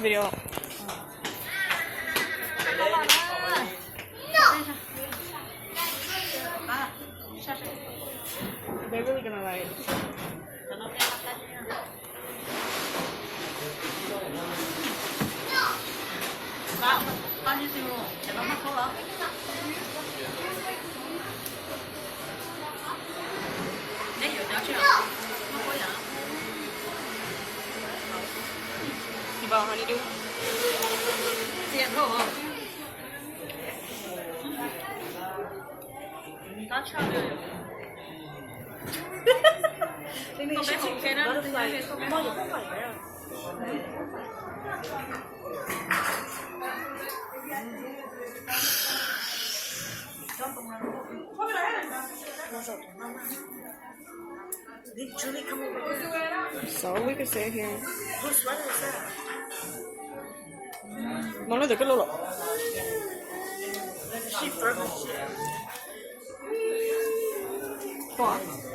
Video. They're really gonna like. You about honeydew? So we could sit here. Mom, look at Lolo. Come on.